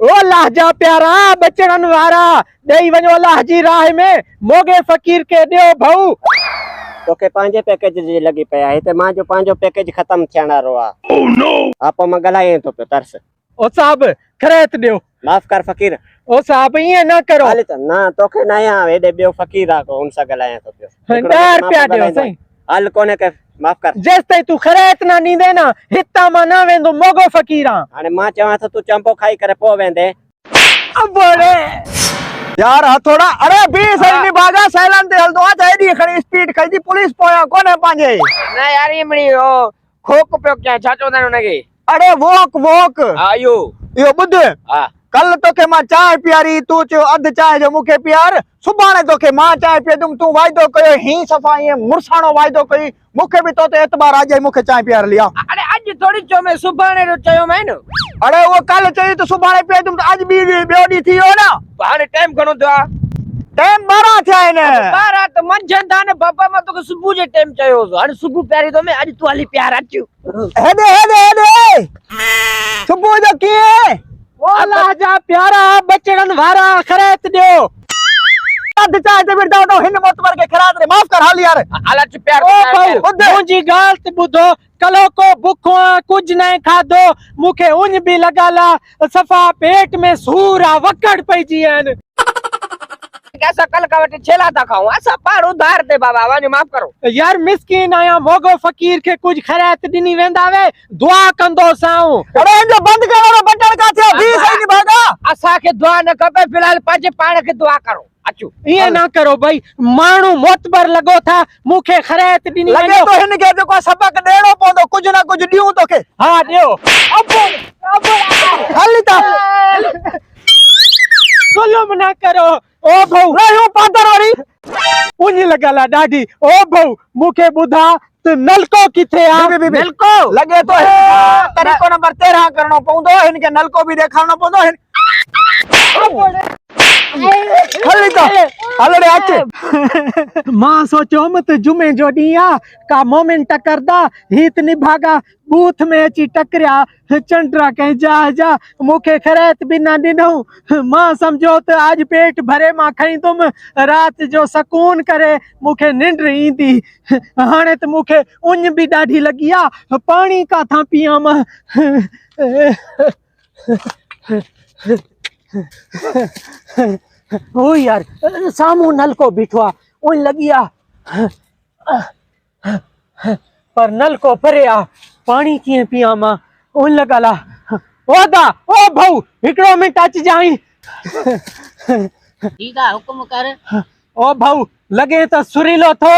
او الله جا پيارا ٻچڙن وارا ڏئي وڃو الله جي راهه ۾ موڳي فقير کي ڏيو ڀئو. توکي پنهنجي پيڪيج جي لڳي پئي آهي هتي مان جو پنهنجو پيڪيج ختم ٿيڻ وارو آ. ها پوء مان ڳالهايان ٿو پيو ترس. او صاحب خريت ڏيو. معاف ڪر فقير. او صاحب ائين نه ڪرو. هل ته نه توکي نه آهيان هيڏي ٻيو فقير آ ڪو ان سان ڳالهايان ٿو پيو. 10 رپيا ڏيو سائين. هل ڪونهي ڪي معاف ڪر. جيستائين تون خريت نه ڏيندين نه هتان مان نه ويندم موڳو فقير آن. هاڻي مان چوان ٿو تون چنبو کائي ڪري پوء ويندين. ابڙي. يار هٿوڙا اڙي بيهه سهي نڀاڳا سائلن تي هلندو آ ته ايڏي کڻي اسپيڊ کئي پوليس پويان ڪونهي پنهنجي. نه يار ائين مڙئي اهو کوڪ پيو ڪيان ڇا چوندا آهن ان کي. اڙي ووڪ ووڪ. ها اهو. اهو ٻڌ. ها. ڪل توکي مان چانهه پياري تون چيو اڌ چانهه جو مون کي پيار سڀاڻي توکي مان چانهه پيئندم تون واعدو ڪيو هين صفا ائين مڙساڻو واعدو ڪيئي مون کي به تو تي اعتبار آ اڄ ئي مون کي چانهه پيار لي آ. اڙي اڄ ٿوري چيومين سڀاڻي جو چيومين نه. اڙي اهو ڪل چيئي ته سڀاڻي پيئندم ته اڄ ٻي ڏينهن ٻيو ڏينهن ٿي ويو نه. هاڻي ٽائيم گهڻو ٿيو آ؟ ٽائيم 12 ٿيا آهن. 12 ته منجهند آ نه بابا مان توکي صبح جي ٽائيم چيو هوس هاڻي صبح پياري ٿو مين اڄ تون هلي پيار اچ. هيڏي هيڏي هيڏي صبح جو ڪيئن؟ او الله جا پيارا ٻچڙن وارا خيرات ڏيو. اڌ چانهه تي وڙهندا هوندؤ هن معتبر کي خيرات ڏي معاف ڪر هل يار. هل اچ پيار او ڀائو منهنجي ڳالهه ته ٻڌو ڪلهوڪو بکو آن ڪجهه ناهي کاڌو مون کي اڃ به لڳل آ صفا پيٽ ۾ سور آ وڪڙ پئجي ويا آهن. اسان ڪل کان وٺي ڇيلا ٿا کائون اسان پاڻ اڌار تي بابا وڃ معاف ڪرو. يار مسڪين آهيان موڳو فقير کي ڪجهه خيرات ڏني ويندا وي دعا ڪندوسانء. اڙي هن جو بند ڪرڻ وارو بٽڻ ڪاٿي آ بيهه سهي نڀاڳا. اسان کي دعا نه کپي في الحال پنهنجي پاڻ کي دعا ڪرو اچو. ائين نه ڪرو ڀئي ماڻهو معتبر لڳو ٿا مون کي خيرات ڏني لڳي وڃو. ٿو هن کي جيڪو آ سبق ڏيڻو پوندو ڪجهه نه ڪجهه ڏيون توکي. ها ڏيو. هل هتان. ظلم نه ڪرو او ڀئو. رهيون پادر وري. اڃ لڳل آ ڏاڍي. او ڀئو مون کي ٻڌاء ته نلڪو ڪٿي آ؟ بي بي بي. نلڪو. لڳي ٿو هن کان طريقو نمبر 13 ڪرڻو پوندو هن کي نلڪو به ڏيکارڻو پوندو هن هل هتان هل ڙي اچ. مان سوچيم ته جمعي جو ڏينهن آ ڪا مومن ٽڪردا هيت نڀاڳا بوٿ ۾ اچي ٽڪريا چنڊ ڪنهن جاء جا مون کي خيرات به نه ڏنائون. مان سمجهيو ته اڄ پيٽ ڀري مان کائيندم، رات جو سڪون ڪري مون کي ننڊ ايندي. هاڻي ته مون کي اڃ به ڏاڍي لڳي آ، پاڻي ڪاٿان پيئان مان؟ او يار، سامهون نلڪو بيٺو آ، اڃ لڳي آ. پر نلڪو پري آ، پاڻي ڪيئن پيئان مان؟ اون لڳل آ. او ادا، او ڀائو، هڪڙو منٽ اچجانء. ٺيڪ آ، حڪم ڪر. او ڀائو، لڳين ته سريلو ٿو،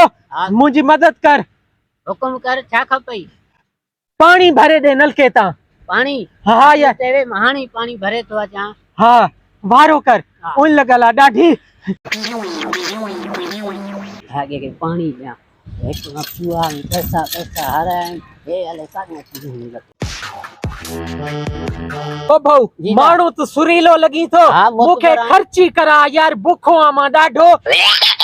منهنجي مدد ڪر. حڪم ڪر، ڇا کپئي؟ پاڻي ڀري ڏي نلڪي تان. پاڻي؟ ها يار. چوي مان هاڻي پاڻي ڀري ٿو اچان. ها وارو ڪر، اڃ لڳل آ ڏاڍي. ڀاڳي کي پاڻي ڏيان. هڪ کان پوها ۾ پئسا پئسا هارايا آهن، هي الائي ڪاڏانهن اچي ويو هن لتو. او ڀائو، ماڻهو ته سريلو لڳين ٿو، مون کي خرچي ڪراء يار، بکو آن مان ڏاڍو.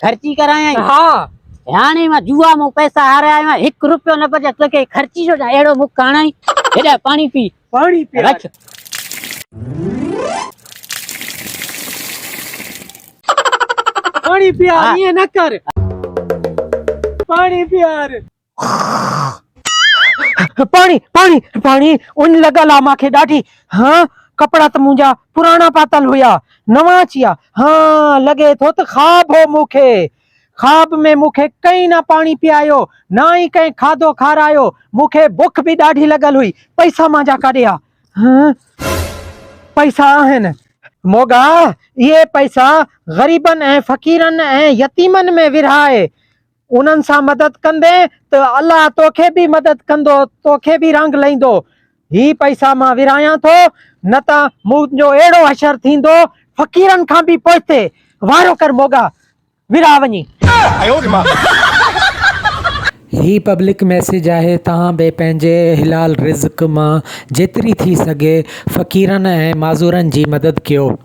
خرچي ڪرايائين؟ ها. هاڻي مان جوا مون پئسا هارائي آيو آهيان، هڪ رپيو نه بچيو، توکي خرچي ڇو ڏيان، اهڙو مک آڻائين، هيڏانهن پاڻي پي. پاڻي پيار. رک. پاڻي پيار، ائين نه ڪر. پاڻي پيار. پاڻي پاڻي پاڻي اڃ لڳل آ مانکي ڏاڍي. ها ڪپڙا ته منهنجا پراڻا پاتل هيا، نوان اچي ويا. ها لڳي ٿو ته خواب هو مون کي. خواب ۾ مون کي ڪنهن نه پاڻي پيايو، نه ئي ڪنهن کاڌو کارايو. مون کي بک به ڏاڍي لڳل هئي. پئسا مانجا ڪاڏي آ؟ هه پئسا آهن. موڳا، اهي پئسا غريبن ۽ فقيرن ۽ يتيمن ۾ ورهاء. انهن سان مدد ڪندين ته الله توکي به مدد ڪندو، توکي به رنگ لئيندو. هي پئسا مان ورهايان ٿو، نه ته منهنجو اهڙو حشر ٿيندو، فقيرن کان به پوئتي. وارو ڪر موڳا، ورهاء وڃي. هي پبلڪ ميسيج آهي توهان به پنهنجي حلال رزق مان جيتري ٿي سگهي فقيرن ۽ معذورن جي مدد ڪيو.